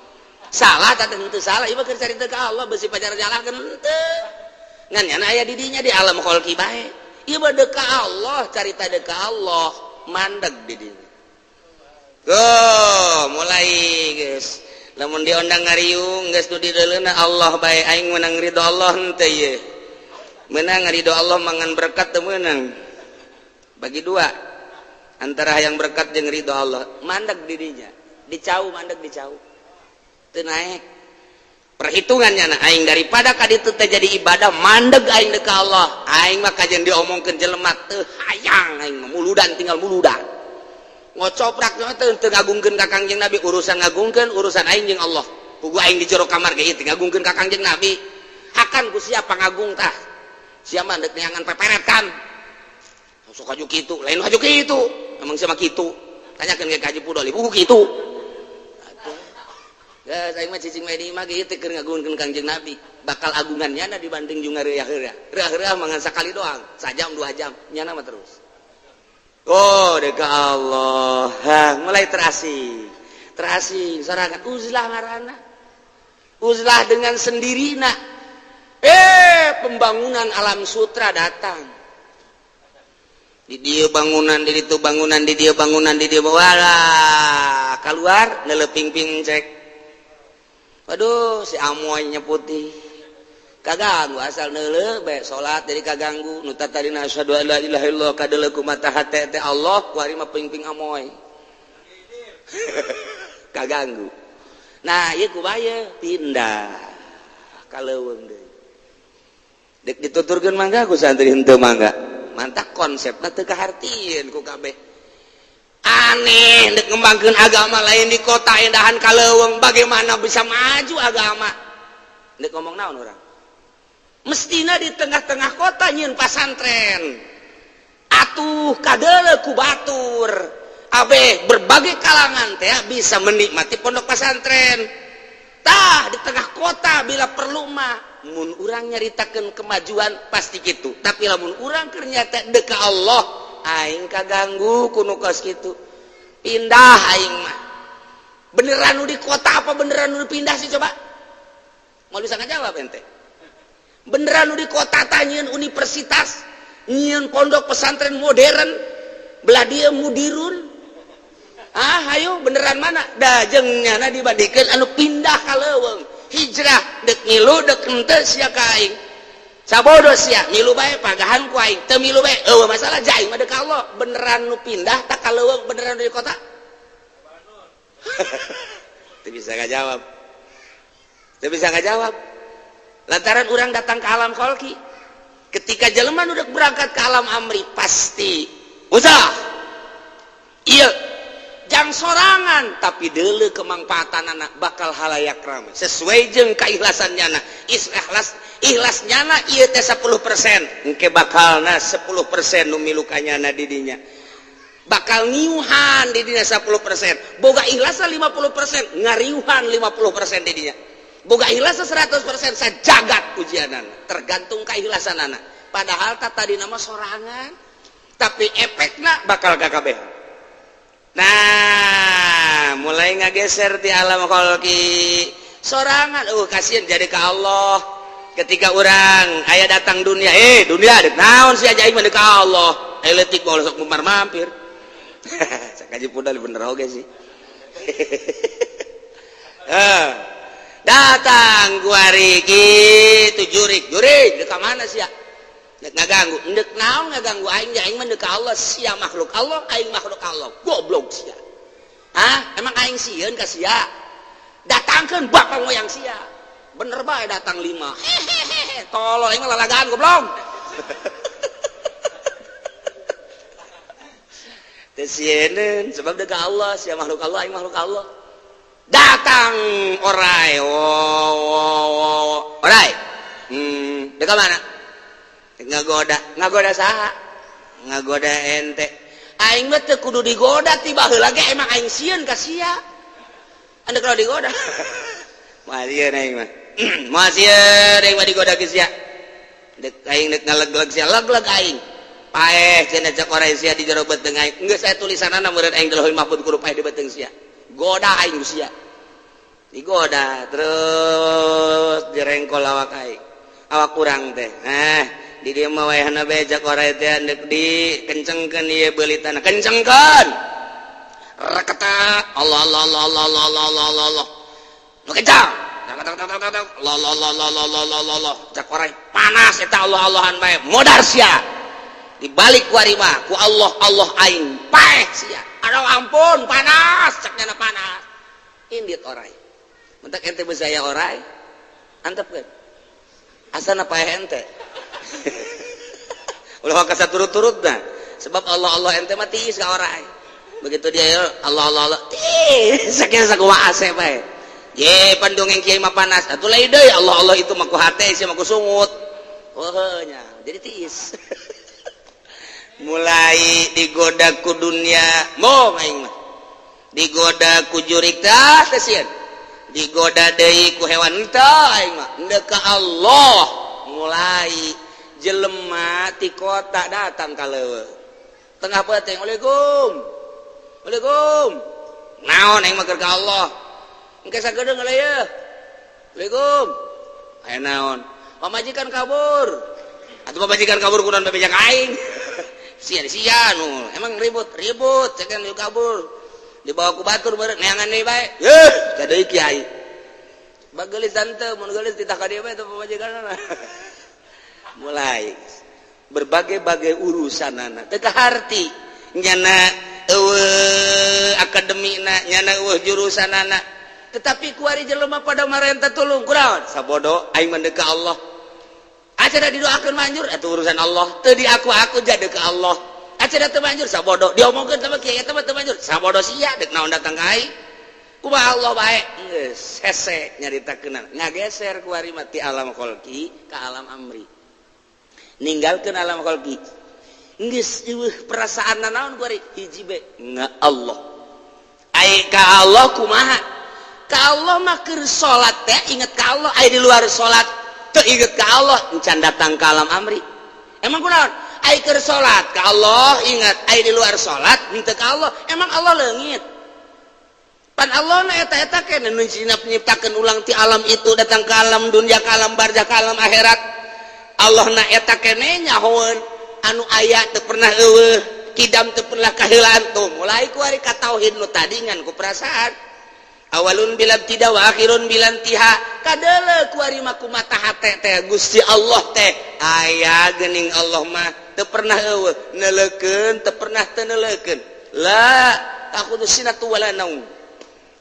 S2: Salah tak tentu salah, ieu keur carita ke Allah besi pacar jalan henteu. Ngan nyana aya di dinya di alam kholqi bae. Ieu mah deuk ka Allah, carita deuk ka Allah, mandeg di dinya. Go, mulai geus. Lamun diondang ngariung geus nu dideuleuna Allah bae, aing menang ridho Allah henteu ieu. Menang ridho Allah mangan berkat teu meunang. Bagi dua antara yang berkat jeung ridho Allah, mandeg di dinya. Dicau mandeg dicau. Teu naek. Perhitungannya nah aing daripada ka ditu teh jadi ibadah, mandeg aing deuk ka Allah. Aing mah kajian diomongkeun jelema teu hayang, aing mah muludan, tinggal muludan. Ngocoprak teu teu ngagungkeun ka Kangjeng Nabi, urusan ngagungkeun urusan aing jeung Allah. Pugu aing di jero kamar ge teu ngagungkeun ka Kangjeng Nabi. Hakan ku siapa ngagung tah? Sia mah deuk neangan peperet kan. Sok haju kitu, lain haju kitu. Emang siapa kitu? Tanyakeun ke Haji Pudoli, pugu kitu. Ya, saya mah cicing di imah ge teu keur ngagungkeun Kangjeng Nabi. Bakal agungan nyana dibanding jeung ngariah-heureuh. Reuah-reuah mangan sakali doang, sajam 2 jam, nyana mah terus. Oh, dek Allah. Ha, mulai terasing. Terasing sorangan uzlah ngaranna. Uzlah dengan sendirina. Eh, pembangunan alam sutra datang. Di dia bangunan, di itu bangunan, di dia bangunan, di dia wala keluar neleping-ping cek. Aduh, si amoynya putih kaganggu, asal neuleuh bae salat jadi kaganggu. Nu tadina asyhadu an la ilaha illallah kadeuleu ku mata hate teh Allah, ku ari mah ping-ping amoy kaganggu. Nah, ieu ku bae pindah ka leuweung deui. Dek dituturkeun mangga ku santri, henteu mangga. Mantak konsepna teu kahartieun ku kabeh. Aneh, dek ngembangkeun agama lain di kota indahan ka leuweung, bagaimana bisa maju agama? Dek ngomong naon urang? Mestina di tengah-tengah kota nyieun pasantren. Atuh kadeuleu ku batur. Abe berbagai kalangan teh bisa menikmati pondok pesantren. Tah, di tengah kota bila perlu mah. Mun urang nyaritakeun kemajuan pasti gitu. Tapi lamun urang keur nyata dek ka Allah, aing kaganggu ku nu kos kitu. Pindah aing mah. Beneran nu di kota apa beneran nu pindah sih coba? Mau bisa ngajawab ente? Beneran nu di kota tah nyieun universitas, nyieun pondok pesantren modern, belah dia mudirun. Ah, ayo beneran mana? Da jeung nyana dibandingkeun anu pindah ka leuweung, hijrah dek ngilu dek henteu sia ka aing. Sabodo sia, ngilu bae pagahan ku aing, teu milu bae eueuh masalah ja aing mah deuk Allah. Beneran nu pindah tak ka leuweung, beneran di kota? Teu bisa ngajawab. Teu bisa ngajawab. Lantaran orang datang ke alam kholki. Ketika jelema udah berangkat ke alam amri pasti usah. Iya. Datang sorangan tapi deuleu kemangfaatan anak bakal halayak ramai sesuai jeung keikhlasan nyana. Ikhlas ikhlas nyana ieu teh 10%, engke bakalna 10% nu milu ka nyana di dinya, bakal ngiuhan di dinya 10%. Boga ikhlasna 50%, ngariuhan 50% di dinya. Boga ikhlasna 100%, sajagat ujianan, tergantung keikhlasan anak. Padahal tak tadi nama sorangan, tapi efekna bakal KKB. Nah, mulai ngageser di alam kholqi sorangan, kasihan jadi ke Allah. Ketika orang aya datang dunia, dunia dek naon sih aja, aing mah ka Allah. Leutik bae sok mumar mampir. Cak pudal bener oge sih. Datang kuari gitu jurik jurik, dek mana sih ya? Dek ngaganggu, dek naon ngaganggu aing? Aing mah ka Allah, sia makhluk Allah, aing makhluk Allah, goblok sia. Hah, emang aing sieun ka sia? Datangkeun bapak moyang sia. Bener bae datang lima. Hehehe, tolol, aing mah lalagaan, goblok. Teu sieun sebab dek Allah, sia makhluk Allah, aing makhluk Allah. Datang orai, wo wo wo, orai. Dek mana? Ngagoda, ngagoda saha? Ngagoda ente. Aing mah teu kudu digoda ti baheula ge, emang aing sieun ka sia. Anda kalau digoda, moal sieun aing mah. Moal sieun aing mah digoda ke sia. Dek aing dek ngaleg-leg sia, leg-leg aing. Paeh cenah cek orai sia di jero beuteung aing. Geus aya tulisanana meureun aing di Lauhul Mahfuz kudu paeh di beuteung sia. Goda aing ku sia. Digoda terus direngkol awak aing. Awak kurang teh. Nah, di dieu mah wayahna bae cek orai teh deuk dikencengkeun ieu beulitana. Kencengkeun. Reketa Allah Allah Allah Allah Allah Allah Allah Allah Allah. Nu kencang. Allah Allah Allah Allah Allah Allah Allah. Cek orai panas eta Allah Allahan bae. Modar sia. Dibalik ku ari mah ku Allah Allah aing paeh sia. Aduh ampun panas, cek nyana panas. Indit orai. Mentak ente beus aya orai. Antepkeun. Asana paeh ente. Ulah ka turut-turut nah. Sebab Allah Allah ente mah tiis ka orai. Begitu dia ya Allah Allah Allah tiis sakieu sakumaha ase bae. Ye pandongeng kiai mah panas. Atuh lain deui Allah Allah itu mah ku hate sia mah ku sungut. Oh nya, jadi tiis. Mulai digoda ku dunia, mau aing mah. Digoda ku jurik tah teh sieun. Digoda deui ku hewan teh aing mah. Endek ka Allah mulai jelema ti kota datang ka leuweung. Tengah peuting, "Waalaikum. Waalaikum." Naon, aing mah keur ka Allah. Engke sagedeung heula ye. Waalaikum. Aya naon? Pamajikan kabur. Atuh pamajikan kabur kunaon bebeja ka aing? Sia sia nu. Emang ribut, ribut cekan kabur. Dibawa ku batur beureut neangan deui bae. Yeuh, ka deui kiai. Bageulis tante, mun geulis titah ka dieu bae teh pamajikanna. Mulai berbagai-bagai urusan anak teu kaharti nyana, eueuh akademina nyana, eueuh jurusan anak, tetapi kuari jelema pada marenta tulung kunaon sabodo aing mah ka Allah. Acara didoakeun manjur atuh urusan Allah, teu di aku jadi ke Allah. Acara teu manjur sabodo, diomongkeun sama kiai eta mah teu manjur sabodo sia, dek naon datang ka aing, kumaha Allah bae. Geus hese nyaritakeun, ngageser kuari mah ti alam kholqi ka alam amri, ninggalkeun alam kholqi, geus eueuh perasaan naon kuari, hiji be nga Allah. Ai ka Allah kumaha? Ka Allah mah keur salat teh inget ka Allah, ai di luar salat teu inget ka Allah, encan datang ka alam amri. Emang kunaon? Ai keur salat ka Allah ingat, ai di luar salat henteu ka Allah. Emang Allah leungit? Pan Allah na eta-eta keneh nu nyiptakeun ulang ti alam itu datang ke alam dunia, ke alam barzah, ke alam akhirat. Allah na eta keneh nyahoeun anu aya teu pernah eueuh, kidam teu pernah kaheulaan. Tuh mulai ku ari ka tauhid nu tadi ngan ku perasaan, awalun bila tidak wa akhirun bila intiha. Kadeuleu ku ari mah ku mata hate teh Gusti Allah teh aya geuning. Allah mah teu pernah eueuh, neuleukeun teu pernah teu neuleukeun, la ta'khudzuhu sinatu wala naum.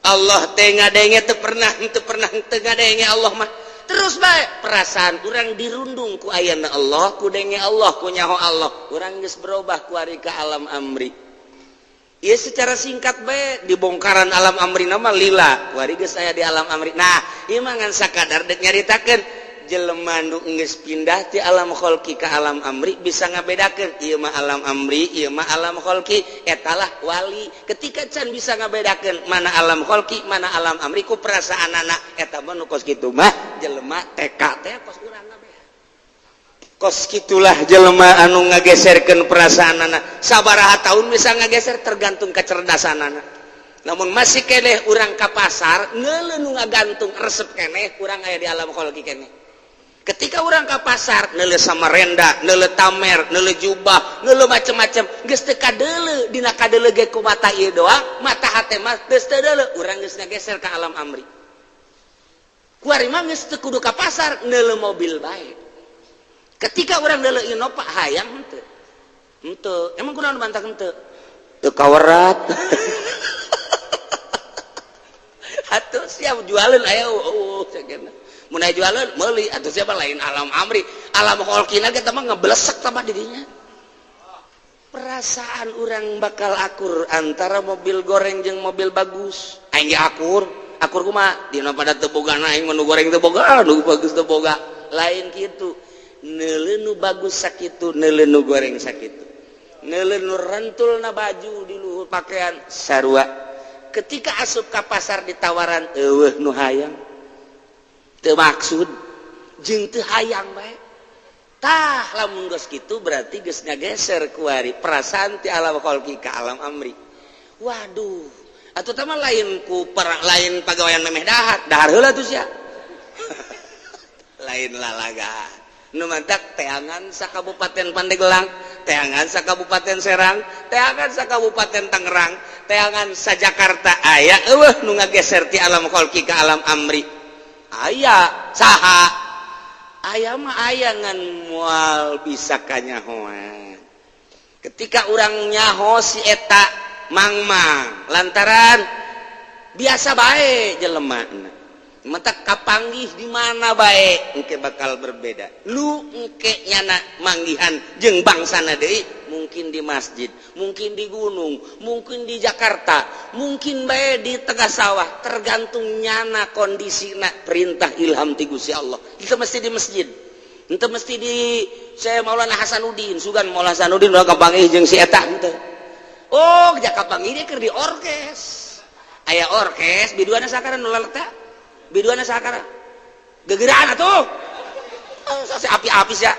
S2: Allah teh ngadenge teu pernah teu pernah teu ngadenge. Allah mah terus baik perasaan kurang dirundung ku ayana Allah, ku denge Allah, ku nyaho Allah, urang geus berubah ku ari ka alam amri. Ieu secara singkat bae dibongkaran alam amri nama lila wari geus aya di alam amri. Nah, ieu mah ngan sakadar dek nyaritakeun jelema nu geus pindah ti alam kholqi ka alam amri bisa ngabedakeun ieu mah alam amri, ieu mah alam kholqi, etalah wali. Ketika can bisa ngabedakeun mana alam kholqi, mana alam amri ku perasaanana, eta mah nu kos kitu mah jelema TK teh kos urang ngabedakeun. Kos kitulah jelema anu ngageserkeun perasaanana. Sabaraha tahun bisa ngageser tergantung kecerdasanana. Namun masih keneh urang ka pasar neuleuh nu ngagantung resep keneh urang aya di alam kholqi keneh. Ketika urang ka pasar neuleuh samarenda, neuleuh tamer, neuleuh jubah, neuleuh macem-macem, geus teu kadeuleu dina kadeuleu ge ku mata ieu doang, mata hate mah geus teu deuleu, urang geus ngageser ka alam amri. Kuari mah geus teu kudu ka pasar, neuleuh mobil bae. Ketika orang neuleuh Innova hayang henteu. Henteu, emang kunaon bantah henteu? Teu kawerat. Atuh siap jualeun aya eueuh cenah. Mun aya jualeun meuli atuh siapa lain alam amri. Alam kholqina ge mah ngeblesek tah dirinya. Perasaan orang bakal akur antara mobil goreng jeung mobil bagus. Aing ge akur. Akur kumaha? Dina pada teu boga aing mah nu goreng teu boga, nu bagus teu boga. Lain kitu. Neuleuh nu bagus sakitu, neuleuh nu goreng sakitu. Neuleuh nu rentulna baju di luhur pakaian sarua. Ketika asup ka pasar ditawaran eueuh nu hayang. Teu maksud jeung teu hayang bae. Tah lamun geus kitu berarti geus ngageser kuari perasaan ti alam kholqi ka alam amri. Waduh, atuh tah mah lain ku lain pagawean memeh dahar, dahar heula tuh sia. Lain lalaga. Nu mantak teangan sa Kabupaten Pandeglang, teangan sa Kabupaten Serang, teangan sa Kabupaten Tangerang, teangan sa Jakarta aya eueuh nu ngageser ti alam kholqi ka alam amri. Aya saha? Aya mah aya ngan moal bisa kanyahoan. Ketika urang nyaho si eta mangmang lantaran biasa bae jelema mentak kapanggih di mana bae engke bakal berbeda. Lu engke nyana manggihan jeung bangsana deui, mungkin di masjid, mungkin di gunung, mungkin di Jakarta, mungkin bae di tengah sawah, tergantung nyana kondisina perintah ilham ti Gusti Allah. Itu mesti di masjid, itu mesti di saya Maulana Hasanuddin, sugan Maulana Hasanuddin udah kapanggih jeung si eta henteu. Oh, kapanggih dia keur di orkes. Aya orkes biduana sakaran nu laleta. Biduana sakara gegeraan atuh. Oh, si api-api sia.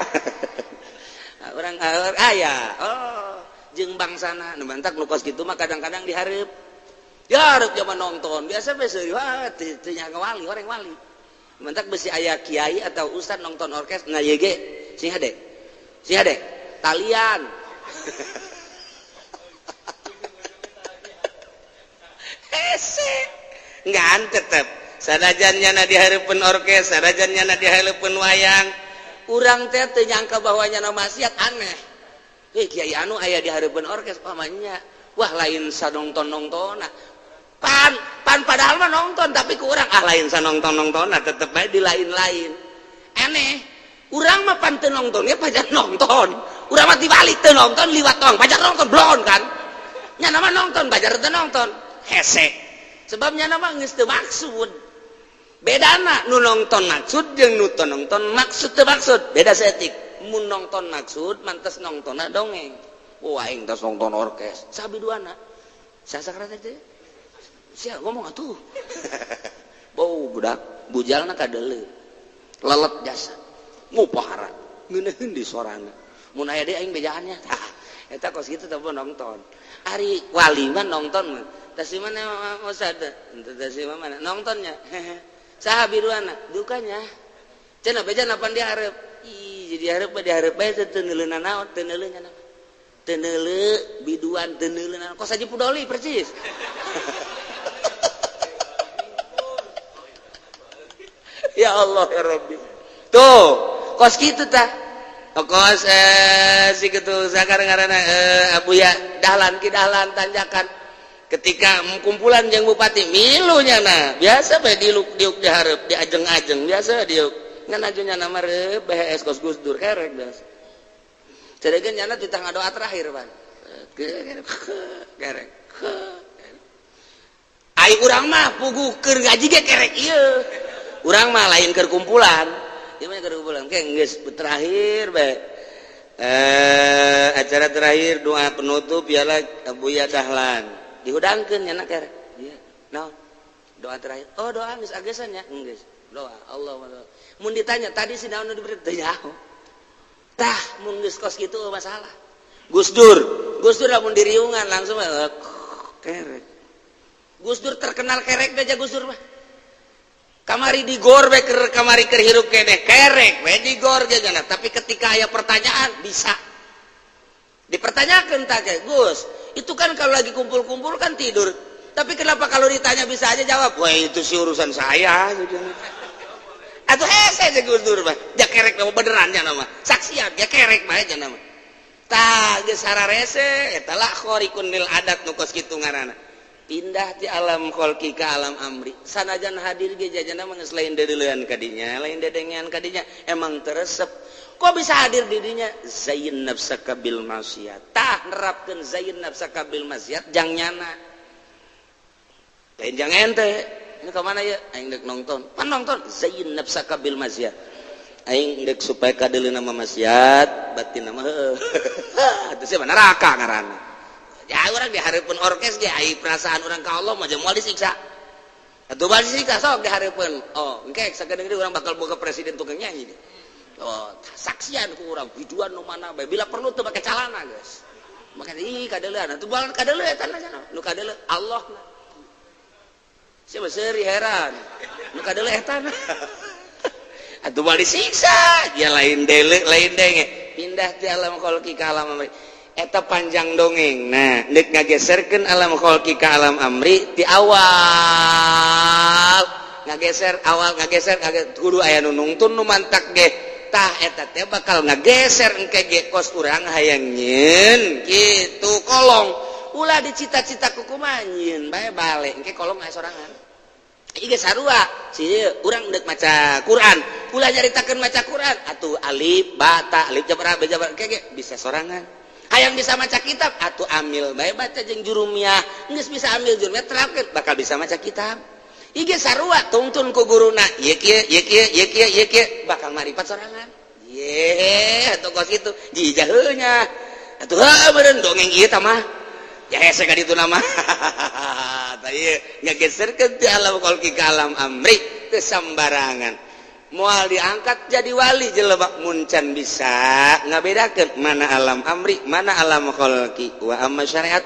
S2: Urang aya. Oh, jeung bangsana nu mantak nu kos kitu mah kadang-kadang dihareup. Dihareup zaman nonton. Biasa we seuri wah teu nyaga wali, orang wali. Mantak besi aya kiai atau ustad nonton orkes nah ieu ge sing hade. Sing hade talian. Hese. Ngan tetep sanajan nyana di hareupeun orkes, sanajan nyana di hareupeun wayang, urang teh teu nyangka bahwa nyana maksiat aneh. Hei kiai anu aya di hareupeun orkes pamannya. Wah lain sanongton-nongtona. Pan pan padahal mah nonton tapi ku urang ah lain sanongton-nongtona tetep bae di lain-lain. Aneh. Urang mah pan teu nontonnya pajar nonton. Urang mah dibalik teu nonton liwat tong pajar nonton blon kan. Nyana mah nonton pajar teu nonton. Hese. Sebab nyana mah geus teu maksud. Bedana nu nonton maksud jeung nu teu nonton maksud teu maksud beda saeutik. Mun nonton maksud mantes nontonna dongeng. Wah aing tos nonton orkes sabiduana. Sasakra teh sia ngomong atuh. Bau budak bujalna kadeuleu. Lelet jasa. Ngupahara ngeunaheun di sorana. Mun aya deui aing bejaannya. Tah eta kos kitu teh nonton. Ari wali mah nonton mah. Tah si mana ustad? Tah si mana nontonnya? Saha biruana dukanya. Cenah beja napan dihareup. Ih, jadi hareup mah dihareup bae teu neuleuna naon, teu neuleuh nya naon. Teu neuleuh biduan, teu neuleuh naon. Kos Haji Pudoli persis. Ya Allah ya Rabbi. Tuh, kos kitu tah. Kos si kitu sakar ngaranna Abuya Dahlan ki Dahlan tanjakan. Ketika kumpulan jeung bupati milunya nah biasa bae diuk diuk dihareup diajeng-ajeng biasa diuk ngan ajunya nama reup BHS kos Gus Dur kerek biasa. Ceregeun nyana titah ngadoa terakhir pan. Kerek. Ai urang mah puguh keur ngaji ge kerek ieu. Urang mah lain keur kumpulan. Ieu mah keur kumpulan. Ke geus terakhir bae. Acara terakhir, doa penutup ialah Abuya Dahlan. Dihudangkeun nya kerek. Iya. Naon? Doa terakhir. Oh, doa geus agesan nya? Geus. Doa Allah. Mun ditanya tadi si naon nu diberi, teu nyaho. Tah, mun geus kos kitu masalah. Gus Dur, Gus Dur lamun diriungan langsung kerek. Gus Dur terkenal kerek aja Gus Dur mah. Kamari di gor we keur, kamari keur hirup keneh kerek we di gor ge. Tapi ketika aya pertanyaan bisa dipertanyakan tak kayak Gus itu kan kalau lagi kumpul-kumpul kan tidur, tapi kenapa kalau ditanya bisa aja jawab? Wah, itu sih urusan saya gitu. Atau hese aja Gus Dur mah ja kerek nama benerannya nama saksian ya kerek mah aja nama. Tah, geus hararese eta lah khariqun lil adat nu kos kitu ngaranna pindah ti alam kholqi ke alam amri. Sanajan hadir ge jajana mah geus lain deuleuan kadinya, lain dedengean kadinya, emang teresep. Kok bisa hadir di dinya? Zayyin nafsaka bil maksiat. Tah, nerapkeun zayyin nafsaka bil maksiat jang nyana, lain jang ente. Ini kemana ya? Aing dek nonton pan nonton. Zayyin nafsaka bil maksiat, aing dek supaya kadeuleu nama maksiat batin nama heuh itu sih neraka ngaranna. Ya, orang dihareupeun orkes ge ai perasaan orang ka Allah mah moal disiksa atuh, bal disiksa sok dihareupeun. Oh, engke sakedeung deui urang bakal boga presiden tukang nyanyi deh. Oh, saksian ku urang biduan nu mana bae, bila perlu teu make calana geus. Maka ih kadeuleuan atuh, bual kadeuleu eta nu kadeuleu Allah. Siapa seuri heran nu kadeuleu eta atuh moal disiksa dia, lain dele lain denge. Pindah ti alam kholqi ka alam amri eta panjang dongeng. Nah, dek ngageserkeun alam kholqi ka alam amri ti awal ngageser, awal ngageser, ngageser kudu aya nu nungtun nu mantak ge. Tah, eta teh bakal ngageser engke ge kos urang hayang nyieun kitu kolong. Ulah dicita-cita ku kumaha, nyieun bae balik engke kolong aya sorangan. Ieu sarua si urang dek maca Quran, ulah nyaritakeun maca Quran atuh alif ba ta, alif jabar ba jabar engke ge bisa sorangan. Hayang bisa maca kitab atuh amil bae baca jeung jurumiyah. Geus bisa amil jurumiyah, terapkeun, bakal bisa maca kitab. Ieu sarua tungtun ku guruna ieu kieu ieu kieu ieu kieu ieu kieu, bakal maripat sorangan. Ye atuh kos kitu jijaheunya atuh heuh meureun dongeng ieu tah mah ya hese ka ditu nama. Tah, ieu ngageserkeun ti alam kholqi ka alam amri teu sambarangan. Moal diangkat jadi wali jelema mun can bisa ngabedakeun mana alam amri, mana alam kholqi. Wa amma syariat.